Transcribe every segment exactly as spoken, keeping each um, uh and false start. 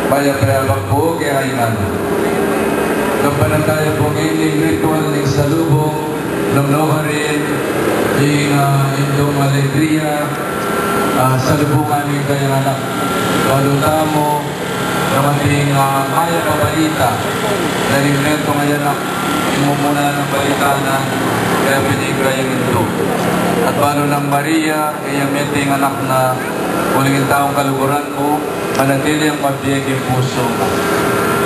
Mayap a abak pu kekayu ngan. Gampanan taya pu ngeni ing ritual ning salubung, nung nukarin ing, ah, Indung Alegria, ah, salubungan ning kayang anak. Balu tamu, nung ating, ah, mayap a balita, na ring metung a anak, ing mumuna nang balita na, kaya pin ing kayang Indung. At balu nang Maria, kaya metung a anak na, uling ing taung kaluguran mu, manatili yang mabie king pusu mu.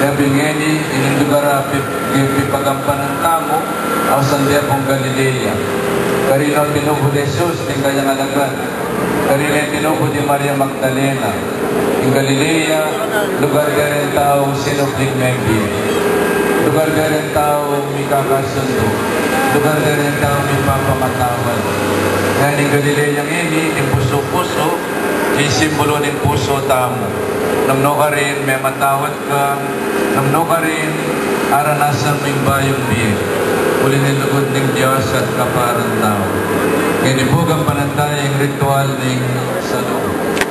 Kaya pin ngeni, ining lugar a pi-, pi-, pipagampanan tamu, ausan de pung Galilea. Karin a tinubu Jesus, ing kayang alagad. Karin a tinubu di Maria Magdalena. Ing Galilea, lugar de ring taung sinubling mebie. Lugar de ring taung mikakasundu. Lugar de ring taung mipapamatawad. Ngeni ing Galilea ngeni, ing pusu-pusu, ing simbulu ning pusu tamu. Nung nukarin, mematawad ka, nung nukarin, aranasan mu ing bayung bie. Uli ning lugud ning Dios at kapari ning tau. Ngeni pu, gampanan taya ing ritual ning salubung.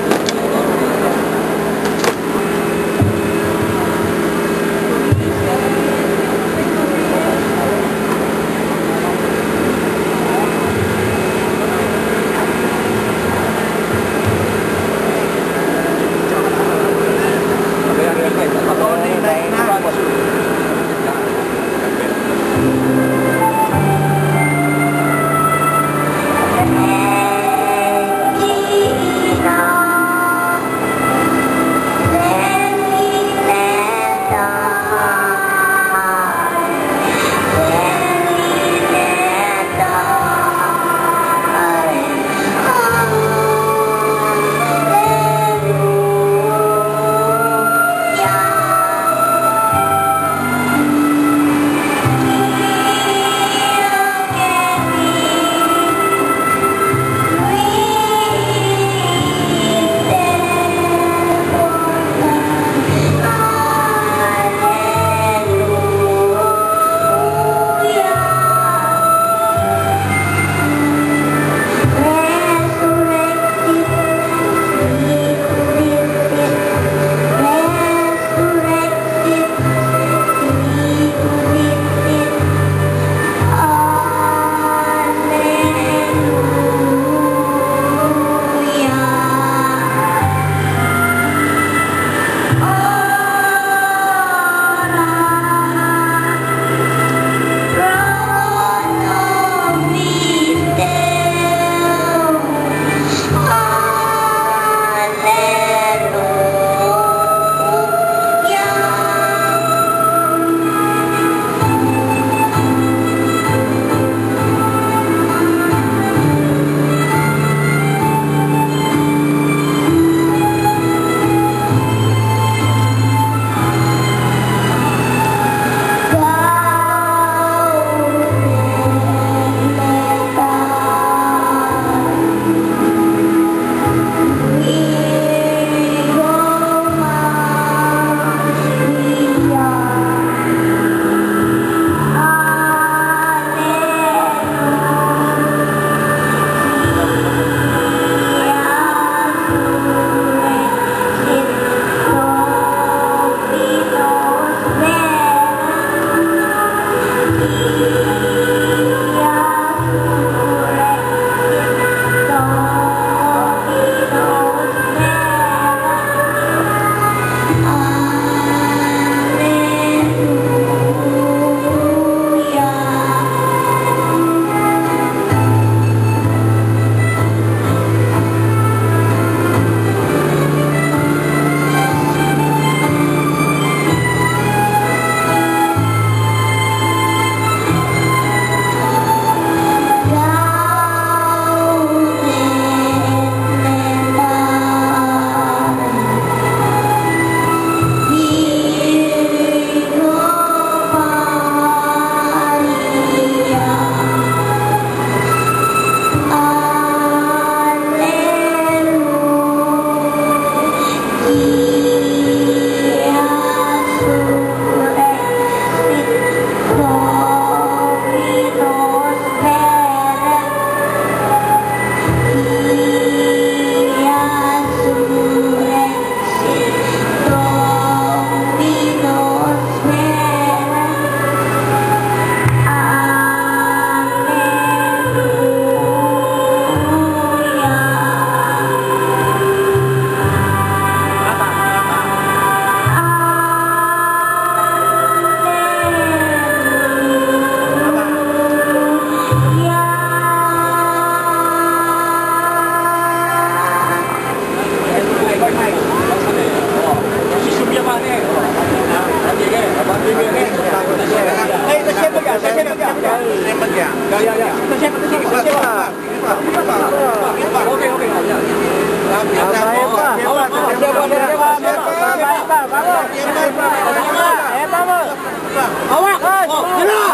Awak!